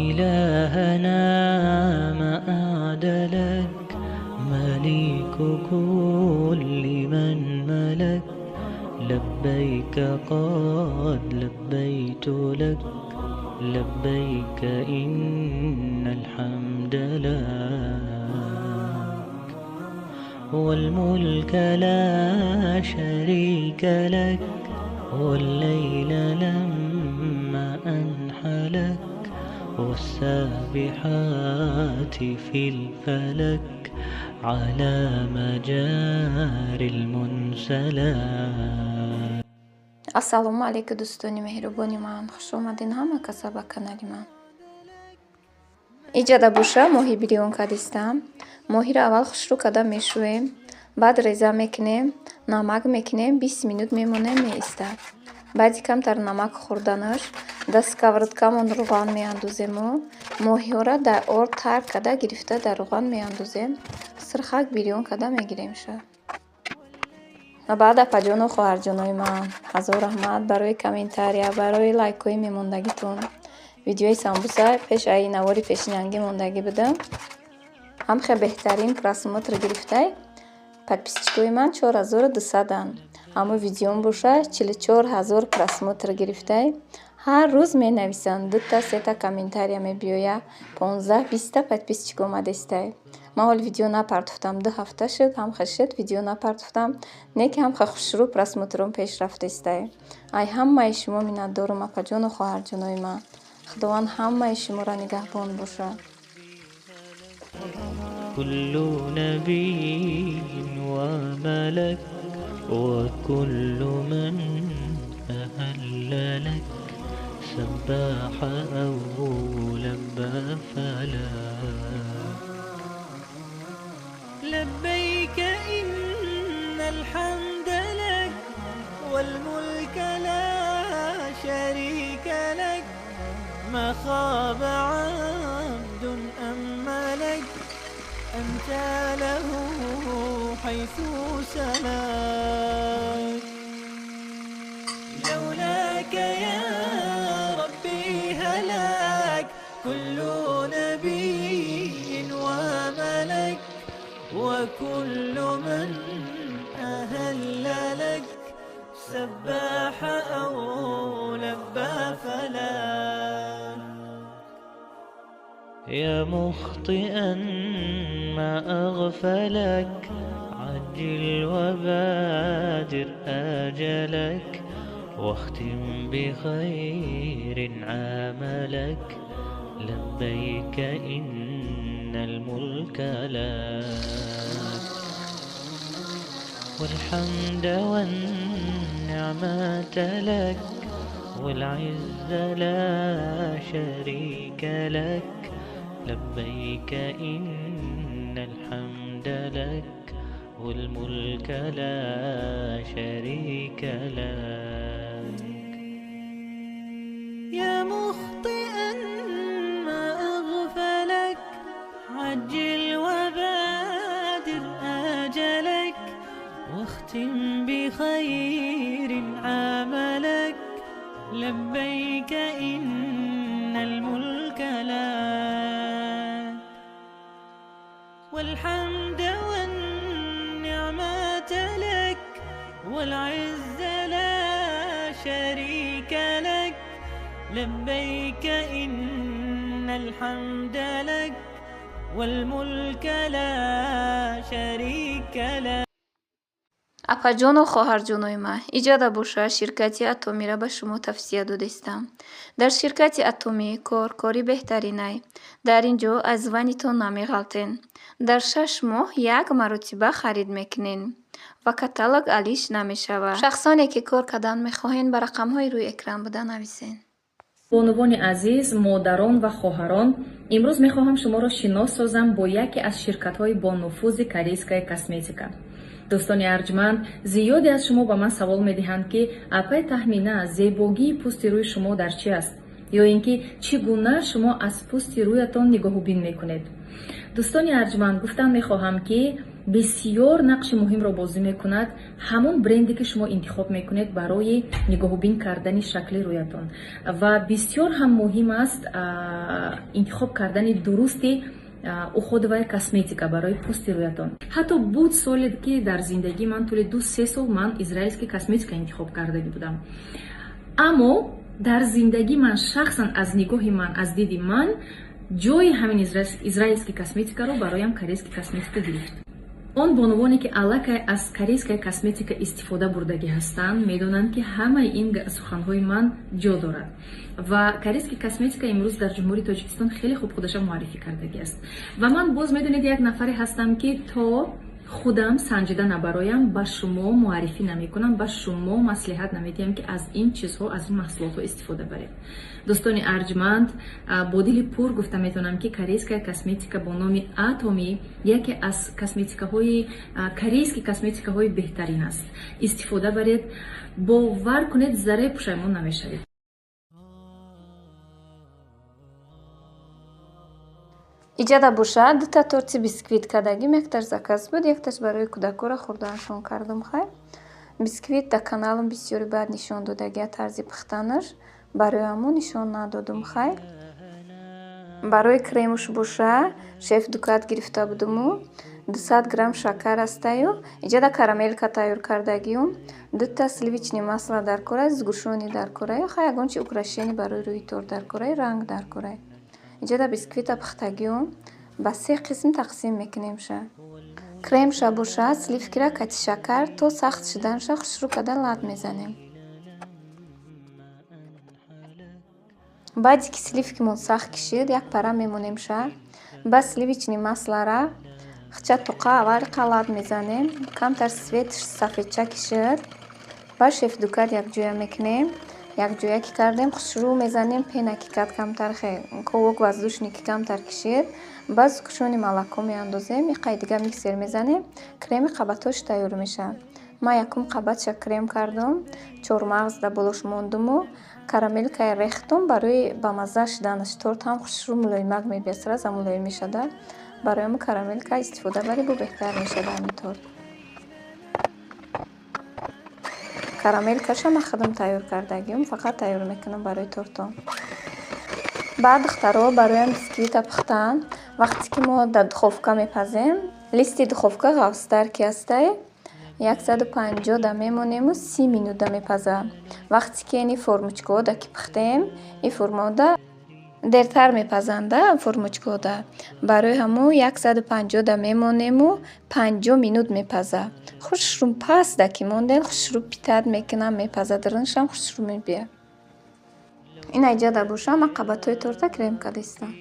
إلهنا ما أعدلك، مليك كل من ملك، لبيك قد لبيت لك، لبيك إن الحمد لك والملك لا شريك لك، والليل لما أنحلك، والسابحات في الفلك، على مجاري المنسلات. Ассалому алайкум, дӯстони меҳрубони ман, хуш омадин ҳама каса ба канали ман. Иҷада боша, моҳи бирён кардистам. Моҳиро аввал хушрӯ карда мешӯем, баъд реза мекунем, намак мекунем, 20 минут мемонем, меистад. Баъди камтар намак хӯрданаш дар сковородкамон руған меандозему моҳиҳоро дар орд тар карда гирифта дар руған меандозем, сирхак бирён карда мегиремша. Ва баъд, апаҷону хоҳарҷонои ман, ҳазор раҳмат барои комментария, барои лайкҳои мемондагитон. Видеои самбуса пеш аи навори пешинангӣ мондагӣ будам, ҳам хел беҳтарин просмотр гирифтай. Подписчикои ман 4200-анд, ҳамон видеом боша, 44 000 просмотр гирифтай. Ҳар рӯз менависанд, дута, сета комментария мебиёяд, 15, 20-та подписчик омадестай. Ман ҳоли видео напартофтам, 2 ҳафта шуд, ҳамхел шуд, видео напартофтам, не ки ҳамхел хушрӯ просмотром пеш рафтестай. Ай ҳамаи шумо миннатдорум, апаҷону хоҳарҷонои ман. Худованд ҳамаи шуморо нигаҳбон бошад. كل نبي وملك، وكل من أهل لك، سباح أو لبى فلك. لبيك إن الحمد لك والملك لا شريك لك، ما خاب عبد أم ملك، أنت له حيث سلك. لولاك يا ربي هلاك كل نبي وملك، وكل من أهل لك، سباح أو لبى فلك. يا مخطئا ما أغفلك، عجل وبادر آجلك، واختم بخير عملك، لبيك إن الملك لك والحمد والنعمة لك والعز لا شريك لك، لبيك إن الحمد لك والملك لا شريك لك. يا مخطئا ما أغفلك، عجل وبادر آجلك، واختم بخير عملك، لبيك إن الملك لك والحمد والنعمة لك والعز لا شريك لك، لبيك إن الحمد لك والملك لا شريك لك. Апаҷону хоҳарҷонои ман, иҷада боша, ширкати Атомиро ба шумо тавсия додистам. Дар ширкати Атомӣ кор кори беҳтаринай. Дар ин ҷо аз ванитон намеғалтен. Дар 6 моҳ як маротиба харид мекунен ва каталог алиш намешавад. Шахсоне ки кор кардан мехоҳен, ба рақамҳои рӯи экран буда нависен. Бонувони азиз, модарон ва хоҳарон, имрӯз мехоҳам шуморо шинос созам бо яке аз ширкатҳои бонуфузи корейская косметика. Дӯстони арҷманд, зиёде аз шумо ба ман савол медиҳанд, ки апай Таҳмина, зебогии пӯсти рӯи шумо дар чи аст? Ё ин ки чӣ гуна шумо аз пӯсти рӯятон нигоҳубин мекунед? Дӯстони арҷманд, гуфтан мехоҳам, ки бисёр нақши муҳимро бозӣ мекунад ҳамон бренде, ки шумо интихоб мекунед барои нигоҳубин кардани шакли рӯятон, ва бисёр ҳам муҳим аст интихоб кардани дурусти уходовая косметика барои пӯсти рӯятон. Ҳатто буд соле, ки дар зиндагии ман тӯли 2-3 сол ман израилский косметика интихоб кардагӣ будам, аммо дар зиндагии ман шахсан, аз нигоҳи ман, аз диди ман, ҷои ҳамин израилский косметикаро бароям корейский косметика гирифт. Он бонувоне, ки аллакай аз корейская косметика истифода бурдагӣ ҳастанд, медонанд, ки ҳамаи ин суханҳои ман ҷо дорад. Ва корейский косметика имрӯз дар Ҷумҳурии Тоҷикистон хеле хуб худаша муаррифӣ кардагӣ аст. Ва ман боз, медонед, як нафаре ҳастам, ки то худам санҷида набароям, ба шумо муаррифӣ намекунам, ба шумо маслиҳат намедиҳам, ки аз ин чизҳо, аз ин маҳсулотҳо истифода баред. Дӯстони арҷманд, бо дили пур гуфта метавонам, ки корейская косметика бо номи Атоми яке аз косметикаҳои корейский косметикаҳои беҳтарин аст. Истифода баред, бовар кунед, зарре пушаймон намешавед. Иҷада бошад, дута торти бисквит кардагим. Якташ заказ буд, якташ барои кӯдакҳоро хӯрданашон кардам. Хай, бисквит дар каналам бисёри баъд нишон додагия тарзи пухтанаш, барои ҳамон нишон надодум. Хай, барои кремуш боша, Шеф Дукат гирифта будуму 200 грамм шакар астаю иҷада карамелька тайёр кардагиюм, дута сливочный масло дар кора, сгущённый дар кораю, хай, ягон чи украшение барои рӯи торт дар кораю, ранг дар корай. Иҷода бисквита пухтагиюм, ба се қисм тақсим мекунемша. Кремша боша, сливкира кати шакар то сахт шуданаша хушрӯ карда лат мезанем. Баъде ки сливкимон сахт кишид, як пара мемонемша. Ба сливочный маслара хча тоқа аввал лат мезанем, камтар цветш сафедча кишид, ба Шеф Дукат якҷоя мекунем. Якҷоя ки кардем, хушрӯ мезанем, пена ки кард, камтар ковок воздушный ки камтар кишид, ба сгущённый молоко меандозем, иқай дига миксер мезанем, креми қабатҳош тайёр мешавад. Ман якум қабатша крем кардам, чормағз дар болош мондуму карамелькае рехтум барои бамазза шуданаш. Торт ҳам хушрӯ мулоимак мебиёд, сразу мулоим мешада. Барои ҳамин карамелька истифода барӣ, бо беҳтар мешада ҳамин торт. Карамелькаша ман худам тайёр кардагиам, фақат тайёр мекунам барои тортҳо. Баъд, духтаро, бароям бисквита пухтан, вақте ки мо дар духовка мепазем, листи духовка ғафзтар ки ҳастай, 150 да мемонему, 30 минута мепазад. Вақте ки ини формочкаҳода ки пухтем, ин формаода дертар мепазанда, формочкаҳода. Барои ҳамун 150 да мемонему, 50 минут мепазад. Хушрӯ паста ки мондем, хушрӯ питать мекунад, мепазад, дарунашам хушрӯ мебиёд. Ина иҷода боша, ман қабатҳои торта крем кардистам.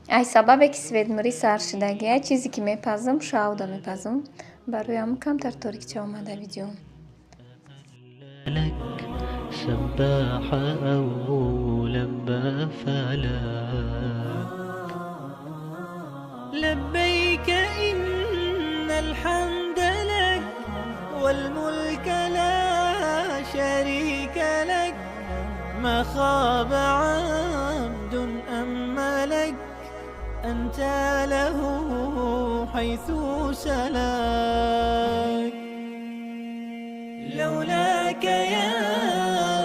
Ай сабабе ки светмирӣ сар шудагия, чизе ки мепазам, шавда мепазам, барои ҳамун камтар торикча омада видео. سباح أو لبى فلك لبيك إن الحمد لك والملك لا شريك لك، ما خاب عبد أم ملك، أنت له حيث سلك. لولاك يا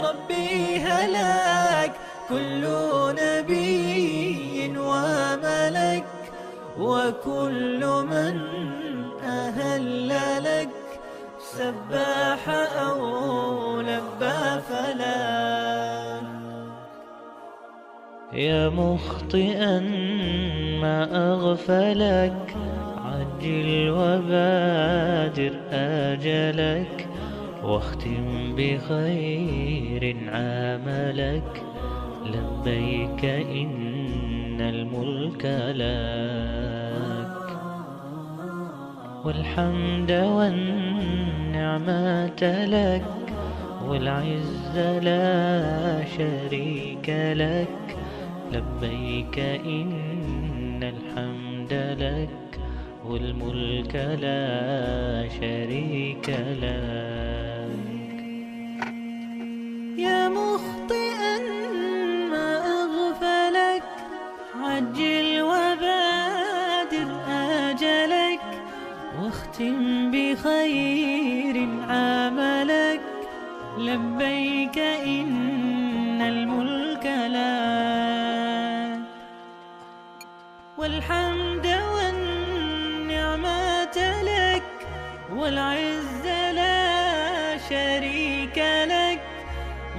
ربي هلاك كل نبي وملك، وكل من أهل لك سباح أو لبى فلك. يا مخطئا ما أغفلك، عجل وبادر آجلك، واختم بخير عملك، لبيك إن الملك لك، والحمد والنعمة لك والعز لا شريك لك، لبيك إن الحمد لك والملك لا شريك لك. يا مخطئا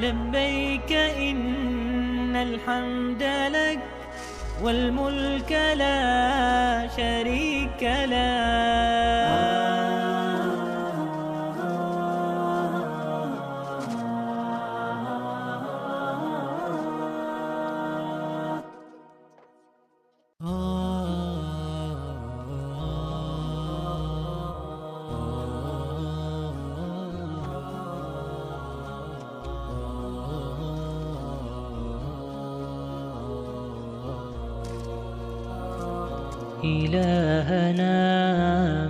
لبيك إن الحمد لك والملك لا شريك لك. إلهنا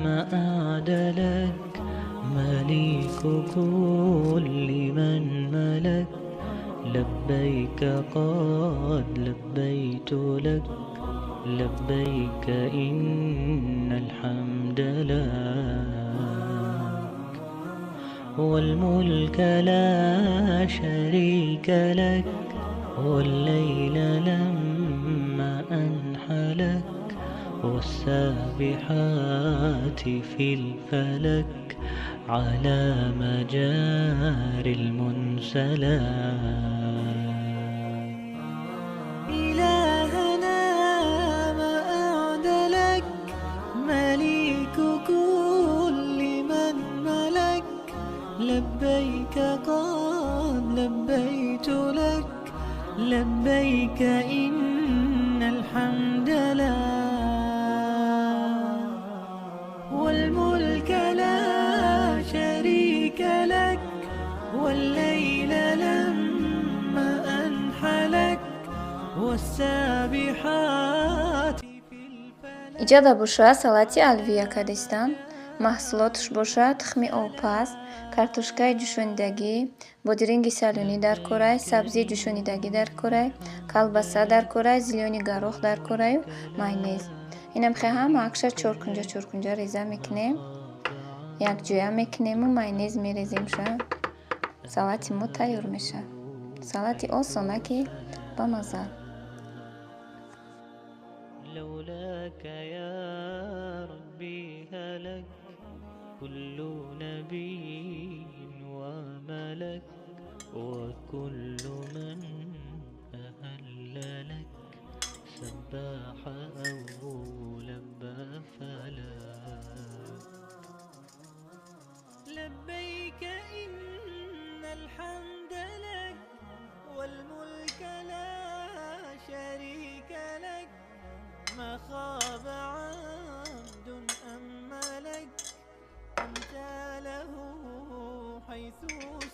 ما أعدلك، مليك كل من ملك، لبيك قد لبيت لك، لبيك إن الحمد لك والملك لا شريك لك، والليل لما أنحلك، والسابحات في الفلك، على مجاري المنسلات. إلهنا ما أعدلك، مليك كل من ملك، لبيك قد لبيت لك، لبيك إن الحمد لك والملك لا شريك لك، والليل لما أنحلك، والسابحات في الفلك. Иҷода бошад салати алвия кадистан. Маҳсулоташ бошад тухми обпаз, картошкаи ҷӯшонидагӣ, бодиринги салонӣ дар корай, сабзии ҷӯшонидагӣ дар корай, колбаса дар корай, зелёный горох дар кораю майонез. Инам хе ҳама акша чоркунҷа чоркунҷа реза мекунем, якҷоя мекунему майонез мерезем ша. Салати мо тайёр мешавад. Салати осона ки бамаза. لولاك يا ربي هلك كل نبي وملك، وكل من أهل لك سباح أو لبى فلك. لبيك إن الحمد لك والملك لا شريك لك، ما خاب عبد أم ملك، أنت له حيث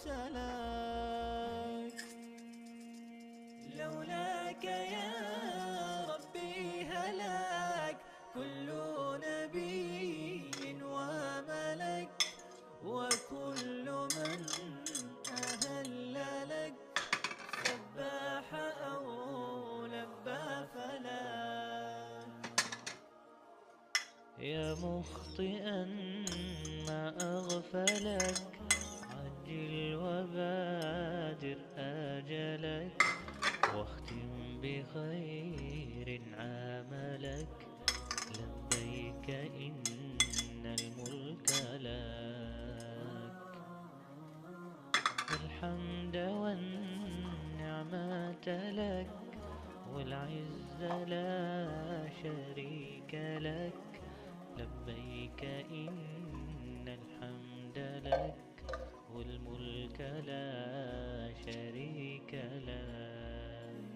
سلك. لولاك يا ربي هلاك كل نبي وملك، وكل من أهل لك سباح أو لبى فلك. يا مخطئا ما أغفلك، عجل وبادر آجلك، واختم بخير عملك، لبيك إن الملك لك، والحمد والنعمة لك، والعز لا شريك لك، لبيك إن الحمد لك والملك لا شريك لك.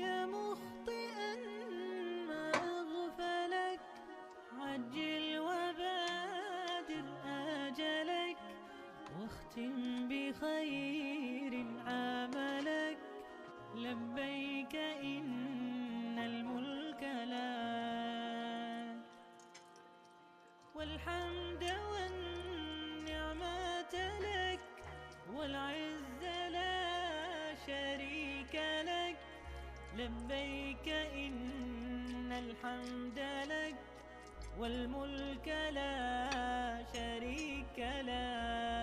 يا مخطئا ما أغفلك، عجل وبادر آجلك، واختم بخير عملك، لبيك إن الملك لك، والحمد والنعمة لك، والعز لا شريك لك، لبيك إن الحمد لك والملك لا شريك لك.